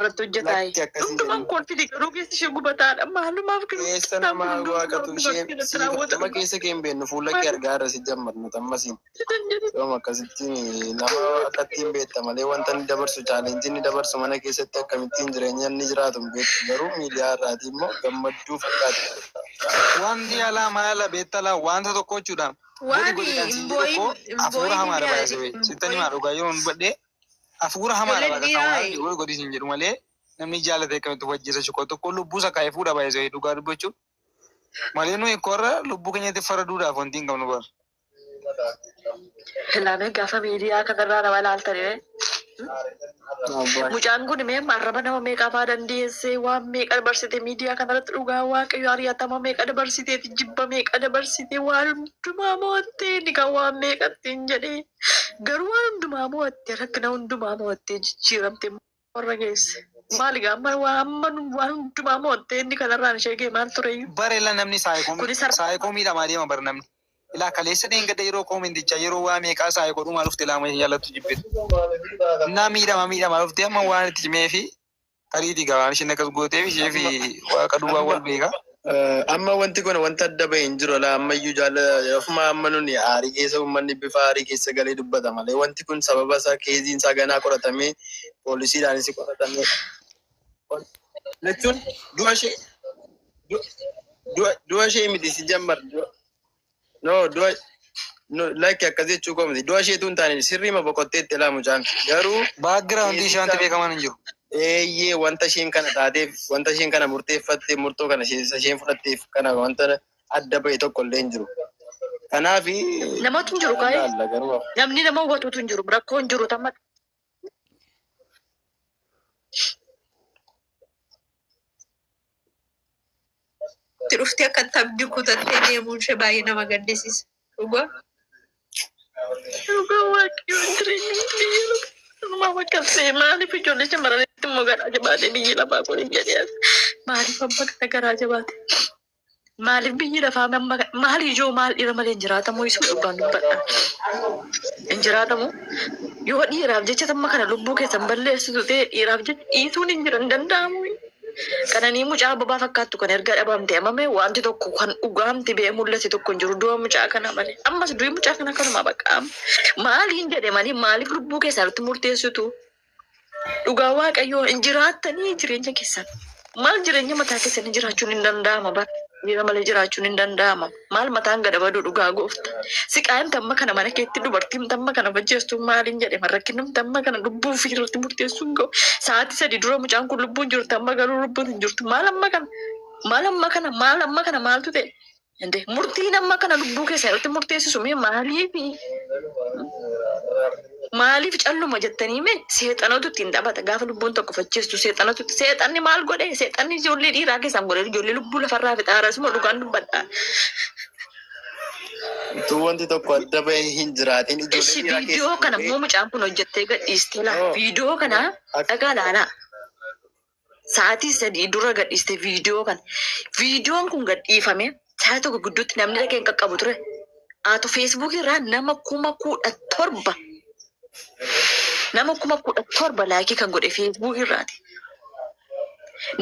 Irratti hojjetaa. Lakki akkasii Hundumaan jedhu. kolfiti garuu keessi ishee gubataadha. Maalumaaf Keessa namaa waaqatu ishee irratti raawwata. nama keessa kee hin beeknu fuula kee argaa irra si jammarnu tammasiin. Yoom akkasittiin nama akkattiin beekta malee wanta inni dabarsu chaalenjii inni dabarsu mana keessatti akkamittiin jireenya inni jiraatu hin beektu, garuu miidiyaa irraati immoo gammadduu fakkaata. Wanti alaa maala beektalaa wanta tokko jechuudha. Godhi Waan godhi kan hin siin jedhu boo'in koo hin hafuura boo'in hamaadha hin baay'isee hin sittani maa boo'in. dhugaa yeroo dubbadhee hafuura hamaadha Ijoolleen baay'ee dhiiraa waan godhi godhi siin jedhu malee namni jaalate akkamitti wajjisa shukoo tokko lubbuu isa kaa'ee fuudha baay'isee dhugaa dubbachuu malee nuyi korra lubbuu keenyatti faraduudhaaf wanti hin qabnu bara. Ilaamee gaafa miidiyaa kanarraa nama ilaaltanii mucaan kun mee arraba nama meeqa afaa dandeessee waan meeqa dabarsite miidiyaa kanarratti, dhugaa waaqayyo ari'atama meeqa dabarsitee, jibba meeqa dabarsite, waan hundumaa mo'attee inni kan waan meeqatti hin jedhee garuu waan hundumaa mo'attee, rakkina hundumaa mo'attee jijjiiramte warra geesse. Maali gaa amma waan amma waan hundumaa mo'attee inni kanarraan ishee ga'e maal tureyyuu? Bare la namni Kuni sarara. Saayikoo miidhamaa deema bara namni. Ilaa kaleessa dheengadda yeroo koomentichaa yeroo waa meeqaa saayikoo dhumaa dhufte laama jaallattu jibbitu. Naa miidhama miidhamaa dhufte amma waan itti cimee fi tariitii gabaan isheen akkas gooteef ishee fi waaqa duwwaa wal beeka. Amma wanti kun wanta adda bahe hin jiru laa, ammayyuu jaala ofuma amma nuni aarii keessa uummanni bifa aarii keessa galee dubbata malee wanti kun sababa isaa keeziin isaa ganaa qoratamee poolisiidhaanis qoratamee jechuun du'a ishee du'a ishee miti si jammar no du'a no like akkas jechuu koo miti, du'a isheetu hin taane sirriima boqotteetti laa mucaan garuu Background ishee keeziin wanti isaa beekamaan hin jiru. Eeyyee, wanta isheen kana taateef, wanta isheen kana murteeffatte, murtoo kana isheen fudhatteef kana wanta adda bahe tokko illee hin jiru. Kanaafi Namatu hin jiru kaa'ee. Laalla garuu Namni nama hubatutu hin jiru. Rakkoo hin jiru tamma. Itti dhuftee akka abdii kutattee deemuun ishee baay'ee nama gaddisiisa. Dhugaa. Dhugaa waaqayyo jireenya biyya lafaa bakka ta'e maaliif ijoollee shamarranitti immoo garaa jabaate biyyi lafaa kun hin jedhee, maaliif amma kana garaa jabaate, maaliif biyyi lafaa amma maal ijoo maal dhiira malee hin jiraatamu? Isuma dhugaan dubbadha, hin jiraatamu yoo dhiiraaf jecha amma kana lubbuu keessan balleessitu ta'e, dhiiraaf jecha dhiisuun hin jira, hin danda'amu. Qananii mucaa ababaa fakkaattu kan erga dhabamte amame wanti tokko kan dhugaamti ba'ee mul'ate tokko hin jiru du'a mucaa kana malee. Ammas du'i mucaa kana kanuma bakka maaliin jedhe malee maaliif lubbuu keessan irratti murteessitu? Dhugaa waaqayyoo hin jiraattanii jireenya keessan. Maal jireenya mataa keessanii jiraachuun hin danda'ama bara. Dhiira malee jiraachuun hin danda'ama. Maal mataan gada baduu dhugaa goofta. Siqaayimta amma kana mana keetti dubartiin amma kana fajjeestu maaliin jedhe, rakkinumti amma kana lubbuu ofii irratti murteessuun ga'u. Sa'aatii 3 dura mucaan kun lubbuun jirtu, amma garuu lubbuun hin jirtu. Maal amma kana? Maal amma kana? Maal amma kana maaltu ta'e? Inde murtiin amma kana lubbuu keessa irratti murteessisu mee maaliifi? Maaliif calluma jettanii mee seexanatu ittiin taphata gaafa lubbuun tokko facheessu seexanatu, seexanni maal godhe? Seexanni ijoollee dhiiraa keessaan godhe, ijoollee lubbuu lafarraa fixaara, isuma dhugaan dubbadha. Utuu wanti tokko adda bahee hin jiraatin ijoollee Ishi dhiiraa viidiyoo keessa kana immoo mucaan kun hojjettee gadhiiste laa, viidiyoo kana dhagaa laalaa, sa'aatii 3 dura gadhiiste viidiyoo kana. Viidiyoon kun gadhiifame sa'aatii 1 gidduutti namni dhaqee hin qaqqabu ture. Haatu Feesbuukii irraa nama 17,000, nama 17,000 like kan godhe Feesbuukii irraati.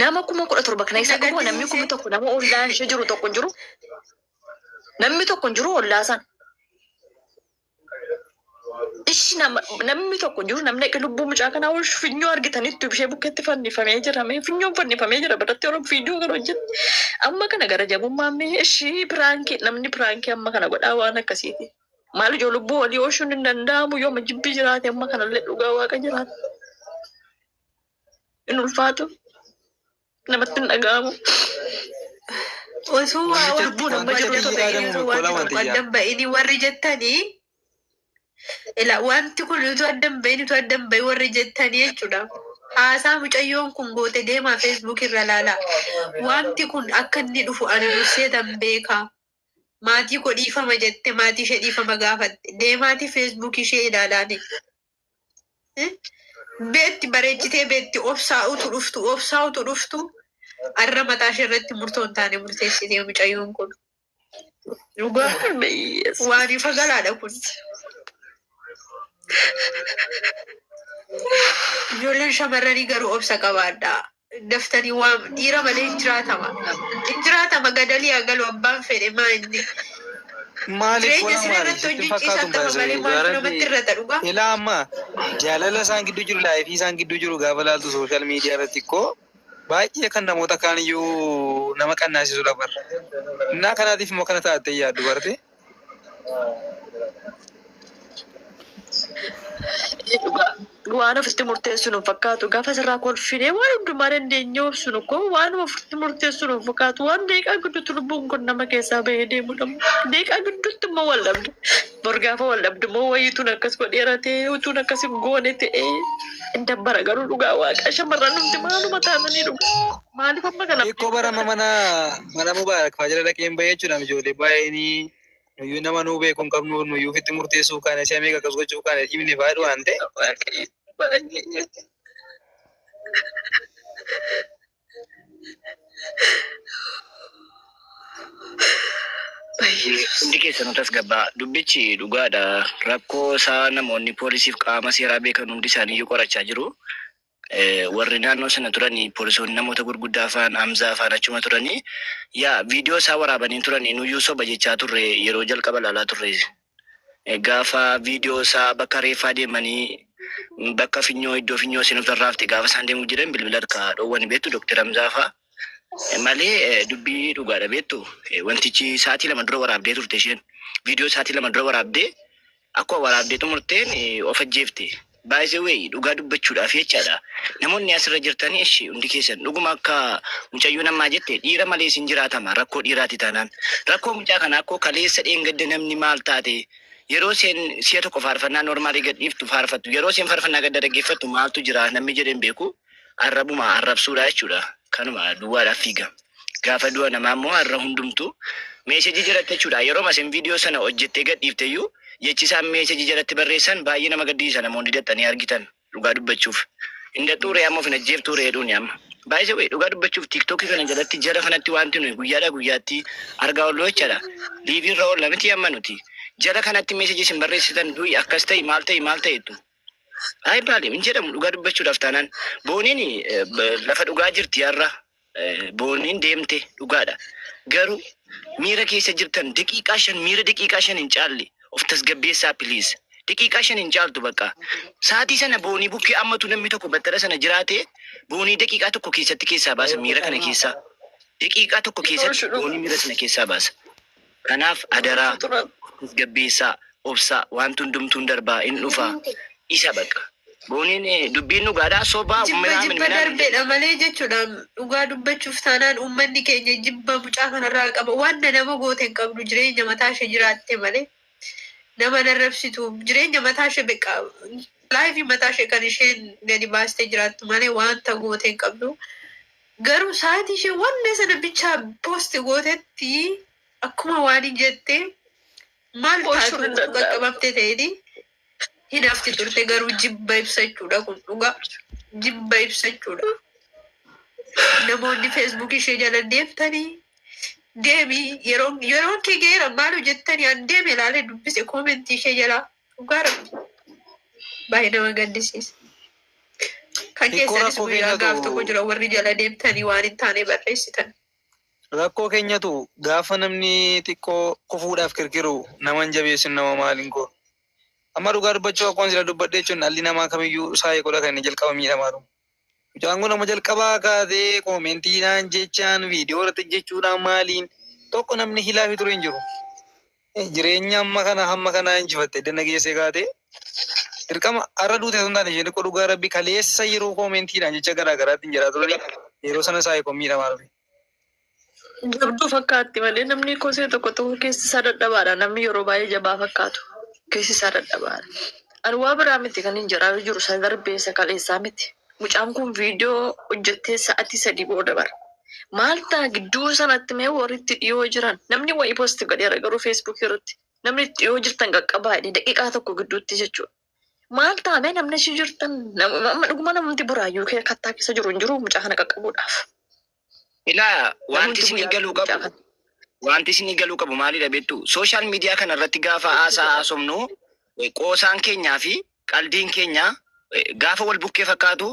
Nama 17,000 kana keessa dhuguma namni 1000 nama ollaan ishee jiru tokko hin jiru. Namni tokko hin jiru ollaa sana. Ishi nama namni tokko hin jiru, namni akka lubbuu mucaa kanaa oolchu funyoo argitanitti ishee bukkeetti fannifamee jira. Mee funyoon fannifamee jira biratti yeroo viidiyoo kana hojjette. Amma kana gara jabummaa mee ishii prank, namni prank amma kana godhaa waan akkasiiti. Maal ijoo lubbuu walii oolchuun hin danda'amu yoo jibbi jiraate amma kanallee dhugaa waaqa jiraate. Hin ulfaatu, namatti hin dhaga'amu. Osoo waa Wanticha Lubbuun amma wanticha jiru osoo biyyi ta'in yaadamu osoo wanti kola tokko wantiyyaa. adda hin ba'ini warri jettanii ila wanti kun utuu adda hin ba'in, utuu adda hin ba'in warri jettanii jechuudha. Haasaa mucayyoon kun goote deemaa Facebook irra ilaalaa. Wanti kun akka inni dhufu ani dursee tan beekaa. Maatii koo dhiifama jette, maatii ishee dhiifama gaafatte. Deemaatii Facebook ishee ilaalaani. Beetti bareechitee beetti, obsaa utu dhuftu, obsaa utu dhuftu arra mataa ishee irratti murtoo hin taane murteessitee mucayyoon kun. Dhugaa waan ifa galaadha kun. Ijoolleen shamarranii garuu obsa qabaadha. Daftanii waan dhiira malee hin jiraatama. Hin jiraatama gadalii haa galu abbaan fedhe maa inni. Maaliif Jireenya wala siree maali irratti sitti hojii fakkaatu ciisaa qaba malee maaltu namatti irrata dhugaa? Ilaa amma jaalala isaan gidduu jiru, life isaan gidduu jiru gaafa laaltu social media irratti koo baay'ee kan namoota kaaniyyuu nama qannaasisudha barra. Innaa kanaatiif immoo kana taattee yaaddu barte. Dhugaa waan ofitti murteessu nu fakkaatu. Gaafa sirraa kolfinee waan hundumaa dandeenye obsinu koo waan ofitti murteessu nu fakkaatu. Waan deeqaa gidduutti lubbuun kun nama keessaa bahee deemudha. Deeqaa gidduutti immoo wal dhabdu. Bor gaafa wal dhabdu immoo wayituun akkas godheera ta'ee, utuun akkas hin goone ta'ee hin dabbara. Garuu dhugaa waaqa, shamarran hundi maaluma taatanii dhugaa? Maaliif amma kana? Hiikoo barama mana Mubaarak fa'aa jala dhaqeen bahee jechuudha. Ijoollee baay'een nuyyuu nama nuu beeku hin qabnu, nuyyuu ofitti murteessuuf kaane, si'a meeqa akkas gochuuf kaane dhibne fa'aa waan ta'e. Waaqayyo. Hundi keessanuu tasgabbaa. Dubbichi dhugaadha. Rakkoo isaa namoonni poolisiif qaama seeraa beekan hundi isaaniiyyuu qorachaa jiru. Warri naannoo sana turanii, poolisoonni namoota gurguddaa fa'aan, Hamzaa fa'aan achuma turanii, yaa viidiyoo isaa waraabanii turanii, nuyyuu soba jechaa turre yeroo jalqaba ilaalaa turre. Gaafa viidiyoo isaa bakka reeffaa deemanii, bakka finyoo, iddoo finyoo isin ofirraafte gaafa isaan deemuuf jedhan bilbila harkaa dhoowwani, beektu, Dooktar Hamzaa fa'aa. Malee dubbii dhugaadha, beektu. Wantichi sa'aatii 2 dura waraabdee turte isheen. Viidiyoo sa'aatii 2 dura waraabdee, akkuma waraabdee xumurteen of ajjeefte. By the way, dhugaa dubbachuudhaaf jechaadha. Namoonni asirra jirtanii ishee hundi keessan dhuguma akka mucayyoo namaa jette dhiira malee isin jiraatama rakkoo dhiiraati taanaan. Rakkoo mucaa kanaa akkoo kaleessa dheengadda namni maal taate, yeroo isheen si'a tokko faarfannaa normal gadhiiftu faarfattu, yeroo isheen faarfannaa gadda dhaggeeffattu maaltu jira namni jedheen beeku, arrabuma arrabsuudha jechuudha. Kanuma duwwaadhaaf fiiga. Gaafa du'a namaa immoo har'a hundumtuu message jalatti jechuudha. Yeroo isin viidiyoo sana hojjettee gadhiifte iyyuu jechi isaan message jalatti barreessan baay'ee nama gaddisiisa, namoonni daxxanii argitan dhugaa dubbachuuf. Hin daxxuu ree amma of hin ajjeeftuu reedhuuni amma. Baay'ee wayii dhugaa dubbachuuf TikTokii kana jalatti jara kanatti wanti nuyi guyyaadhaa guyyaatti argaa oollu jechaadha. Live irra oolla miti amma nuti. Jara kanatti message isin barreessitan, du'i akkas ta'e, maal ta'e, maal ta'ettu. Ay baale hin jedhamu dhugaa dubbachuudhaaf taanaan. Booniin lafa dhugaa jirti har'a. Booniin deemte dhugaadha. Garuu miira keessa jirtan daqiiqaa 5, miira daqiiqaa 5 hin caalle of tasgabbeessaa, please. Daqiiqaa 5 hin caaltu bakka. Sa'aatii sana boonii bukkee ammatu namni tokko battala sana jiraate, boonii daqiiqaa 1 keessatti keessaa baasa miira kana keessaa. Daqiiqaa 1 keessatti boonii miira sana keessaa baasa. Kanaaf adaraa tasgabbeessaa, obsaa, wanti hundumtuun darbaa hin dhufaa isa bakka. Booniin dubbiin dhugaadhaa sobaa Jibba minaamin jibba minaamin. Darbeedha malee jechuudha. Dhugaa dubbachuuf taanaan uummanni keenya jibba mucaa kanarraa qaba. Waan nama goote hin qabdu, jireenya mataa ishee jiraatte malee nama narrabsitu, jireenya mataa ishee beekaa, life mataa ishee kan isheen gadi baastee jiraattu malee wanta goote hin qabdu. Garuu sa'aatii ishee wanna sana bichaa post gootetti akkuma waan hin jette maal Oolchuun taatu hin danda'amu. Qaqqabamte ta'eeti hin hafti turte. Garuu jibba ibsachuudha kun, dhugaa jibba ibsachuudha. Namoonni Facebook ishee jala deemtanii deemi, yeroon kee geera maal hojjettanii, an deeme ilaalee dubbise comment ishee jala, dhugaa rabbi baay'ee nama gaddisiisa. Kan Hiikoo keessanis rakkoo guyyaa gaaf keenyatu tokko jira, warri jala deemtanii waan hin taane barreessitan. Rakkoo keenyatu gaafa namni xiqqoo kufuudhaaf kirkiru nama hin jabeessin, nama maaliin koo. Amma dhugaa dubbachuu akkuma sila dubbadhe jechuun dhalli namaa kamiyyuu saayee godha kan inni jalqaba miidhamaa jiru. Mucaan kun nama jalqabaa kaatee commentiidhaan jechaan viidiyoo irratti jechuudhaan maaliin tokko namni hilaa fi ture hin jiru. Jireenya amma kana hamma kana injifatte dana geessee kaatee dirqama har'a duute sun taane isheen xiqqoo dhugaa rabbi kaleessa yeroo commentiidhaan jecha garaa garaatiin jedhaa turani yeroo sana saayee koo miidhamaa ture. Jabduu fakkaatti malee namni kosee tokko tokko keessi isaa dadhabaadha. Namni yeroo baay'ee jabaa fakkaatu keessi isaa dadhabaadha. Ani waa biraa miti kan hin jedhaa jiru, isa darbee isa kaleessaa miti. Mucaan kun viidiyoo hojjettee sa'atii 3 booda bara. Maal ta'a gidduu sanatti mee warri itti dhiyoo jiran, namni wayii post godheera garuu Facebookii irratti, namni itti dhiyoo jirtan qaqqabaa jedhee daqiiqaa 1 gidduutti jechuudha. Maal ta'a mee namni achi jirtan, amma dhuguma namni buraayyuu kattaa keessa jiru hin jiru mucaa kana qaqqabuudhaaf. Ilaa, wanti Namoonni isinii guyyaa galuu mucaa qabu kana. Wanti isinii galuu qabu maalidha beektu? Social media kana irratti gaafa haasaa haasofnu, qoosaan keenyaa fi qaldiin keenya Gaafa wal bukkee fakkaatu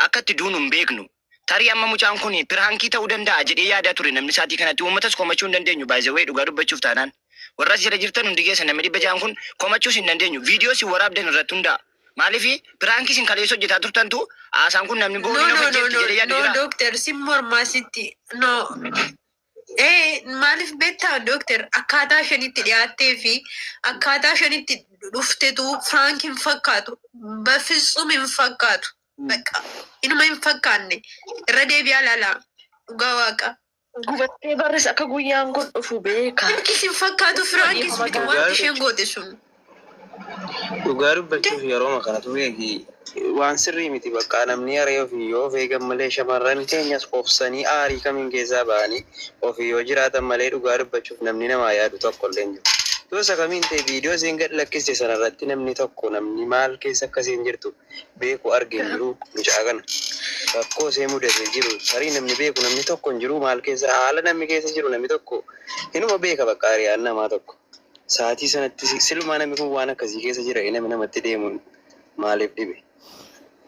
akka itti duunu hin beeknu. Tarii amma mucaan kun prankii ta'uu danda'a jedhee yaadaa ture namni isaatii kanatti uummatas komachuu hin dandeenyu, baay'ee dhugaa dubbachuuf taanaan. Warra as jala jirtan hundi keessa namni 600 kun komachuus hin dandeenyu. Viidiyoo isin waraabdan irratti hundaa'a. Maaliif prankii isin kaleessa hojjetaa turtantu haasaan kun namni No, boonii no, of no, ajjeefti no, jedhee yaadu no, jira. Doctor, sin mormaa sitti. No. Maaliif beektaa, doctor, akkaataa isheen dhiyaattee fi akkaataa isheen dhuftetu prank hin fakkaatu. በፍጹም hin fakkaatu. በቃ inuma hin fakkaanne. Irra deebi'aa ilaalaa. Dhugaa Waaqa. Gubattee barris akka guyyaan kun dhufu beeka. Prankis hin fakkaatu, prankis miti wanti isheen goote sun. Dhugaa dubbachuuf yeroo kanatu beeki waan sirrii miti. Bakka namni haree ofii yoo of eegan malee, shamarran keenyas obsanii aarii kamiin keessaa ba'anii ofii yoo jiraatan malee, dhugaa dubbachuuf namni namaa yaadu tokko illee hin jiru. Yoo isa kamiin ta'e viidiyoo isheen gad lakkiste sanarratti namni tokko namni maal keessa akka isheen jirtu beeku arge hin jiru mucaa kana. Rakkoo ishee mudatee jiru tarii namni beeku namni tokko hin jiru, maal keessa haala namni keessa jiru namni tokko inuma beeka, bakka hiriyaan namaa tokko. Sa'aatii sanatti silumaa namni kun waan akkasii keessa jira, namni namatti deemuun maaliif dhibe?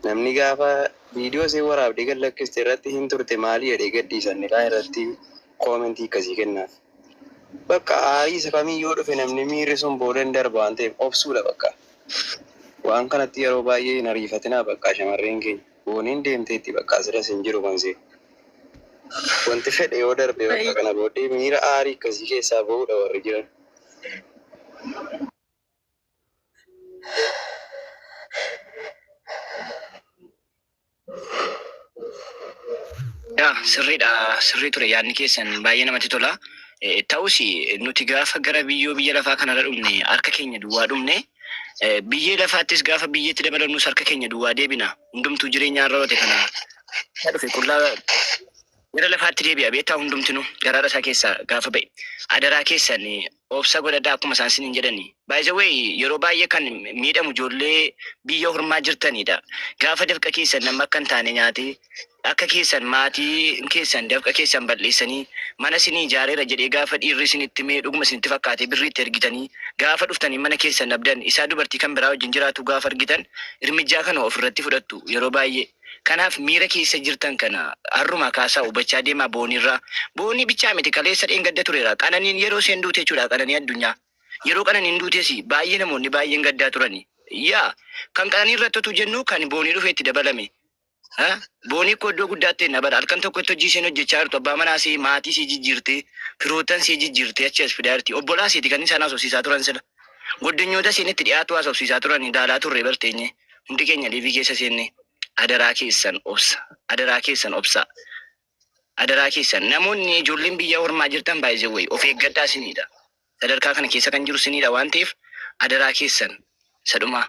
Namni gaafa viidiyoo ishee waraabdee gad lakkiste irratti hin turte maalii jedhee gadhiisan kaan irratti commentii akkasii kennaaf. Bakka aarii isa kamii yoo dhufe namni miirri sun booda hin darba waan ta'eef obsuudha bakka. Waan kanatti yeroo baay'ee hin ariifatinaa bakka shamarreen keenya. Booniin deemteetti bakka asiras hin jiru kan seenu. Wanti fedhe yoo darbe bakka kana booddee miira aarii akkasii keessaa ba'uudha warri jiran. Yaa, sirriidha, sirrii ture yaadni keessan, baay'ee namatti tola. Ta'us nuti gaafa gara biyyoo biyya lafaa kanarra dhumne harka keenya duwwaa dhumne, biyyee lafaattis gaafa biyyeetti dabalamnus harka keenya duwwaa deebina. Hundumtuu jireenya har'a oote kana dhufe qullaa gara lafaatti deebi'a beektaa, hundumtinu garaadha isaa keessaa gaafa ba'e. Adaraa keessan obsa godhadhaa akkuma isaan sinin jedhani. By the way, yeroo baay'ee kan miidhamu ijoollee biyya hormaa jirtanidha. Gaafa dafqa keessan nama akka hin taane nyaatee, akka keessan maatii keessan dafqa keessan balleessanii mana isinii ijaareera jedhee gaafa dhiirri isinitti mee dhuguma isinitti fakkaatee birriitti ergitanii gaafa dhuftanii mana keessan dhabdan, isaa dubartii kan biraa wajjin jiraatu gaafa argitan, hirmijjaa kana ofirratti fudhattu yeroo baay'ee. Kanaaf miira keessa jirtan kana har'umaa kaasaa hubachaa deemaa boonirraa. Boonii bichaa miti, kaleessa dheengadda tureera. Qananiin yeroo isheen duute jechuudha, qananii addunyaa. Yeroo qananiin duutes baay'ee namoonni baay'een gaddaa turani. Yaa, kan qananii irratti otuu jennu kan boonii dhufee itti dabalame. Ha? Boonii koo iddoo guddaatti na bara. Halkan tokkotti hojii isheen hojjechaa jirtu, abbaa manaa ishee, maatii ishee jijjiirtee, firoottan ishee jijjiirtee achi as fidaa jirti. Obbolaa isheeti kan isaan haasofsiisaa turan sila. Goddanyoota isheen itti dhiyaatu haasofsiisaa turan ilaalaa turre barteenye. Hundi keenya liivii keessa seenne. Adaraa keessan obsa. Adaraa keessan obsa. Adaraa keessan namoonni ijoolleen biyya ormaa jirtan baay'ee wayi of eeggadhaa isinidha. Sadarkaa kana keessa kan jiru isinidha waan ta'eef adaraa keessan sadhumaa.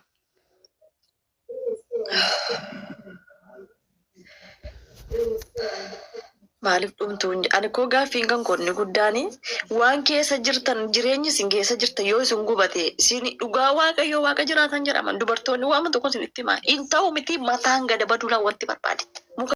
Maaliif dhumtu? Ani koo gaaffiin kan koo inni guddaan waan keessa jirtan, jireenyi isin keessa jirtan yoo isin gubate, isin dhugaa Waaqayyoo Waaqa jiraatan jedhaman, dubartoonni waan tokko isin itti himaa hin ta'u miti, mataan gada baduudhaan wanti barbaade. Muka